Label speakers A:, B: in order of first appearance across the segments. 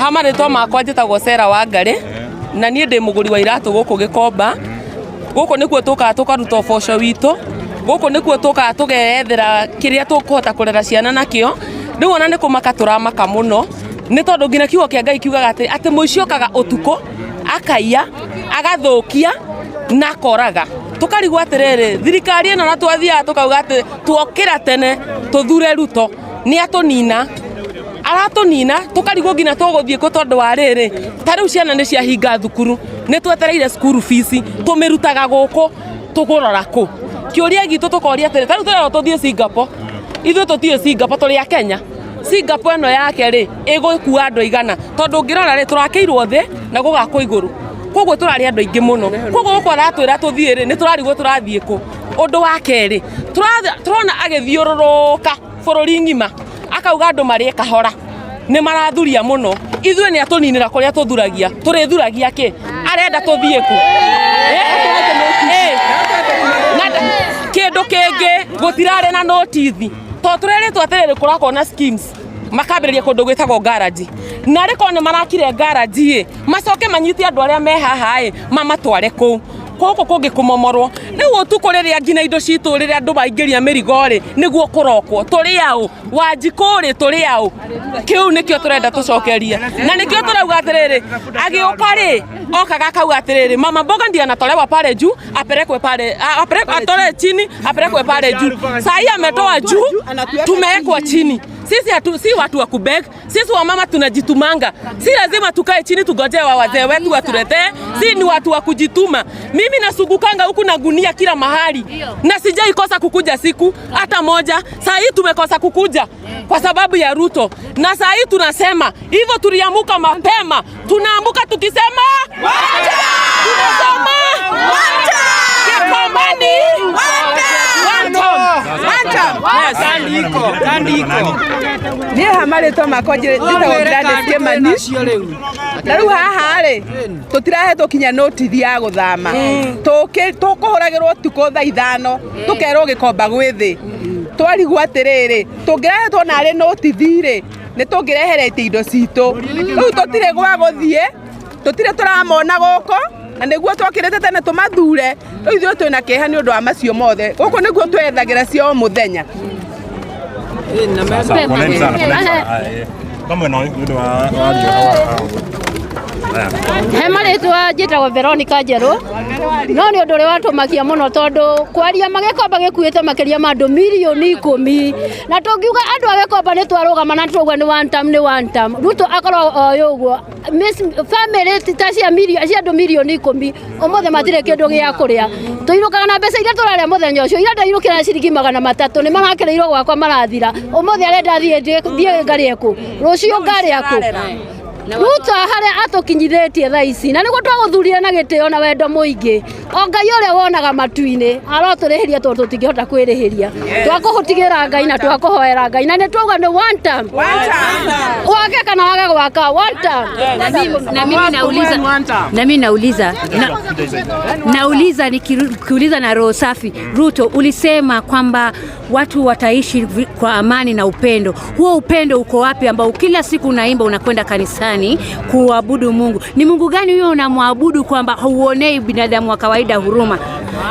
A: Ha marĩtwa makwa njĩtagwo Sarah Wangarĩ na niĩ ndĩ mũgũri wa iratũ gũkũ Gĩkomba. Gũkũ nĩkuo tũkaga tũkaruta ũboco witũ, gũkũ nĩkuo tũkaga tũgeyethera kĩrĩa tũkũhota kũrera ciana nakĩo. Rĩu ona nĩ kũmaka tũramaka mũno nĩ tondũ nginya kiugo kĩa Ngai kiugaga atĩ atĩ mũici okaga ũtukũ akaiya, agathũkia na akoraga. Tũkarigwo atĩrĩrĩ, thirikari ĩno na twathiaga tũkauga atĩ tuokĩra tene tũthure Ruto nĩ atũnina, aratũnina tũkarigwo nginya tũgũthiĩ kũ tondũ wa rĩrĩ, ta rĩu ciana nĩ ciahinga thukuru, nĩ twetereire school fees, tũmĩrutaga gũkũ tũkũrora kũ? Kĩũria gitũ tũkoria atĩrĩ, ta rĩu tũrerwo tũthiĩ Singapore, ithuĩ tũtiũĩ Singapore, tũrĩ a Kenya. Singapore ĩno yake rĩ, ĩgũkua andũ aigana? Tondũ ũngĩrora rĩ, tũrakĩirwo thĩ na gũgakwo igũrũ, koguo tũrarĩ andũ aingĩ mũno. Koguo gũkũ aratwĩra tũthiĩ rĩ, nĩ tũrarigwo tũrathiĩ kũ? Ũndũ wa kerĩ, tũrona agĩthiũrũrũka bũrũri ng'ima akauga andũ marĩe kahora, nĩ marathuria mũno. Ithuĩ nĩ atũninĩra kũrĩa tũthuragia, tũrĩthuragia kĩ? Arenda tũthiĩ kũ? Kĩndũ kĩngĩ gũtirarĩ na notithi, tondũ tũrerĩtwo atĩrĩrĩ kũrakorwo na schemes makambĩrĩria kũndũ gwĩtagwo garage, na arĩ korwo nĩ marakire garage ĩ, macoke manyite andũ arĩa me haha ĩ, mamatware kũu gũkũ kũngĩ kũmomorwo. Rĩu ũtukũ rĩrĩa nginya indo citũ rĩrĩa andũ maingĩria mĩrigo rĩ, nĩguo kũrokwo. Tũrĩ aũ? Wanjikũ rĩ, tũrĩ aũ? Kĩu nĩkĩo tũrenda tũcokerie, na nĩkĩo tũrauga atĩrĩrĩ, agĩũka rĩ, okaga akauga atĩrĩrĩ, mama mboga ndiye anatolewa pale juu apelekwe pale, apelekwe, atolewe chini apelekwe pale juu. Saa hii ametoa juu, tumewekwa chini. Sisi hatu, si watu wa kubeg. Sisi wamama tunajitumanga, si lazima tukae chini tugojee wa wazee wetu watuletee. Si ni watu wa kujituma. Mimi nasungukanga huku na gunia kila mahali na sijaikosa kukuja siku hata moja. Saa hii tumekosa kukuja kwa sababu ya Ruto, na saa hii tunasema hivyo, tuliamuka mapema, tunaamuka tukisema tunasema Gikomba one term. Yes.
B: Niĩ ha marĩtwa makwa njĩtagwo Gladys Kĩmani, na rĩu haha rĩ tũtirahetwo kinya notithi ya gũthama. Tũkũhũragĩrwo ũtukũ thaa 5 tũkerwo Gĩkomba gwĩ thĩ. Twarigwo atĩrĩrĩ, tũngĩrahetwo narĩ notithi rĩ, nĩ tũngĩreheretie indo citũ. Rĩu tũtirĩ gwa gũthiĩ, tũtirĩ tũramona gũkũ, na nĩguo twokĩrĩte tene tũmathure. Rĩu ithuĩ twĩna kĩeha nĩ ũndũ wa macio mothe. Gũkũ nĩguo twethagĩra cia o mũthenya.
C: Sasa, poleni sana, poleni sana. Haya, kama na nĩ ũndũ wa wa
D: He marĩtwa njĩtagwo Veronica Njerũ, no nĩ ũndũ ũrĩa watũmakia mũno tondũ kwaria magĩkomba gĩkuĩte makĩria ma andũ mirioni 10, na tũngiuga andũ a Gĩkomba nĩ twarũgama na twauga nĩ one term, nĩ one term. Ruto akorwo oĩ ũguo family ta cia cia andũ mirioni 10 ũmũthĩ matirĩ kĩndũ gĩa kũrĩa. Tũinũkaga na mbeca iria tũrarĩa mũthenya ũcio. Ira ndainũkĩra na ciringi 300, nĩ marakĩrĩirwo gwakwa marathira. Ũmũthĩ arenda thiĩ thiĩ ngarĩe kũ? Rũciũ ngarĩa kũ? Ruto harĩa atũkinyithĩtie thaa ici, na nĩguo twagũthurire na gĩtĩo na wendo mũingĩ, o Ngai ũrĩa wonaga matu-inĩ arotũrĩhĩria tondũ tũtingĩhota kwĩrĩhĩria. Twakũhũtigĩra Ngai na twakũhoera Ngai, na nĩ twauga nĩ one term, wake kana wage gwaka, one term.
E: Na mimi nauliza nauliza nikiuliza na roho safi. Ruto, ulisema kwamba watu wataishi kwa amani na upendo. Huo upendo uko wapi ambao kila siku unaimba unakwenda kanisani kuabudu Mungu? Ni Mungu gani huyo unamwabudu kwamba hauonei binadamu wa kawaida huruma?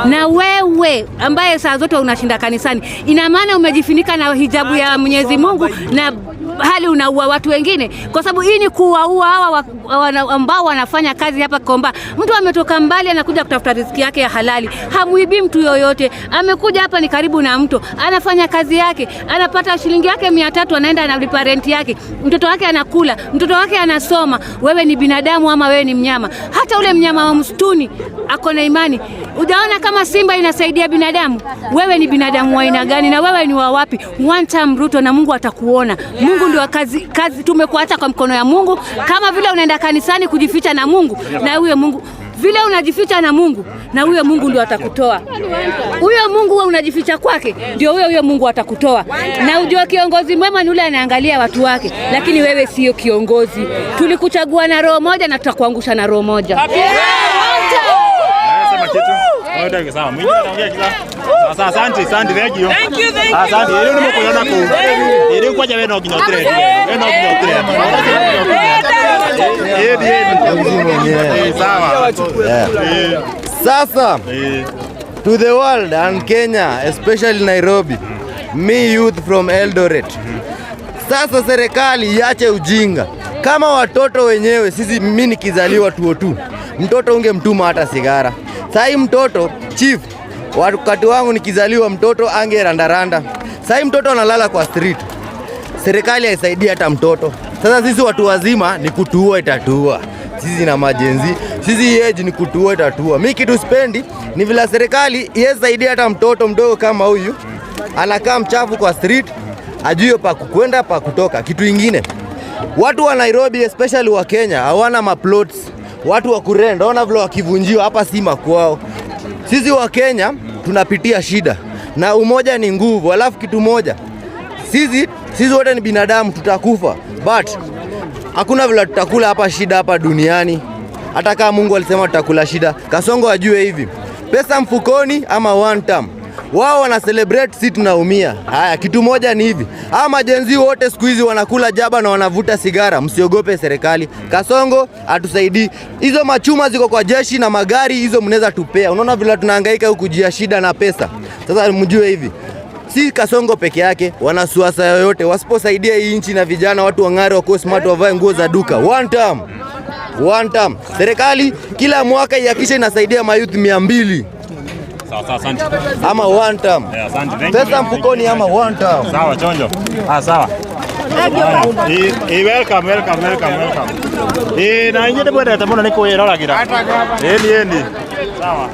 E: Na wewe ambaye saa zote unashinda kanisani, ina maana umejifunika na hijabu ya Mwenyezi Mungu na hali unaua watu wengine, kwa sababu hii ni kuwaua hawa ambao wanafanya kazi hapa Komba. Mtu ametoka mbali anakuja kutafuta riziki yake ya halali, hamuibii mtu yoyote. Amekuja hapa ni karibu na mto, anafanya kazi yake, anapata shilingi yake 300, anaenda analipa renti yake, mtoto wake anakula, mtoto wake anasoma. Wewe ni binadamu ama wewe ni mnyama? Hata ule mnyama wa msituni ako na imani. Ujaona kama simba inasaidia binadamu? Wewe ni binadamu wa aina gani? Na wewe ni wa wapi? One time Ruto, na Mungu atakuona. Mungu ndio kazi, kazi tumekuacha kwa mkono ya Mungu. Kama vile unaenda kanisani kujificha na Mungu, na huyo Mungu vile unajificha na Mungu, na huyo Mungu ndio atakutoa. Huyo Mungu wewe unajificha kwake, ndio huyo huyo Mungu atakutoa. Na ujue kiongozi mwema ni yule anaangalia watu wake, lakini wewe sio kiongozi. Tulikuchagua na roho moja na tutakuangusha na roho moja.
C: Sema kitu. Wewe sawa. Mwingine anaongea kila. Sasa asante, asante, thank you.
A: Thank you, thank you.
C: Asante. Rĩu nĩ mũkũyona kũu. Rĩu kwanja we no nginya ũtĩre. We no nginya ũtĩre. Eni eni.
F: MC mwenyewe.
C: Sawa.
F: Yeah. Sasa to the world and Kenya, especially Nairobi, me youth from Eldoret. Sasa serikali iache ujinga. Kama watoto wenyewe sisi, mimi nikizaliwa tuo tu, mtoto ungemtuma hata sigara. Sai mtoto chief, wakati wangu nikizaliwa mtoto ange randaranda. Sai mtoto analala kwa street. Serikali haisaidii hata mtoto. Sasa sisi watu wazima ni kutuua itatuua. Sisi na ma-Gen Z, sisi age ni kutuua itatuua. Mi kitu sipendi ni vile serikali iwezi hata mtoto mdogo kama huyu anakaa mchafu kwa street, ajue pa kukwenda pa kutoka. Kitu ingine, watu wa Nairobi especially wa Kenya hawana maplots, watu wa kurent, ona vile wakivunjiwa hapa si makwao. Sisi wa Kenya tunapitia shida na umoja ni nguvu. Alafu kitu moja, sisi wote ni binadamu, tutakufa but hakuna vile tutakula hapa shida hapa duniani. Hata kama Mungu alisema tutakula shida, Kasongo ajue hivi, pesa mfukoni ama one term. Wao wana celebrate, si tunaumia. Haya, kitu moja ni hivi, hawa ma-Gen Z wote siku hizi wanakula jaba na wanavuta sigara. Msiogope serikali. Kasongo atusaidii. Hizo machuma ziko kwa jeshi na magari hizo mnaweza tupea. Unaona vile tunahangaika huku juu ya shida na pesa. Sasa mjue hivi, si Kasongo peke yake, wanasiasa yoyote wasiposaidia hii nchi na vijana, watu wang'are, wakuwe smart, wavae nguo za duka. One term. One term. Serikali kila mwaka ihakikishe inasaidia mayouth 200
C: Sawa sawa, asante.
F: ama one term.
C: Yeah, asante. Thank you.
F: Pesa mfukoni ama one term.
C: Sawa, chonjo. Ah, sawa. Welcome, welcome, welcome, welcome. Na inyuĩ ndĩmwendete mũno nĩ kwĩroragĩra. Ĩni, ĩni. Sawa.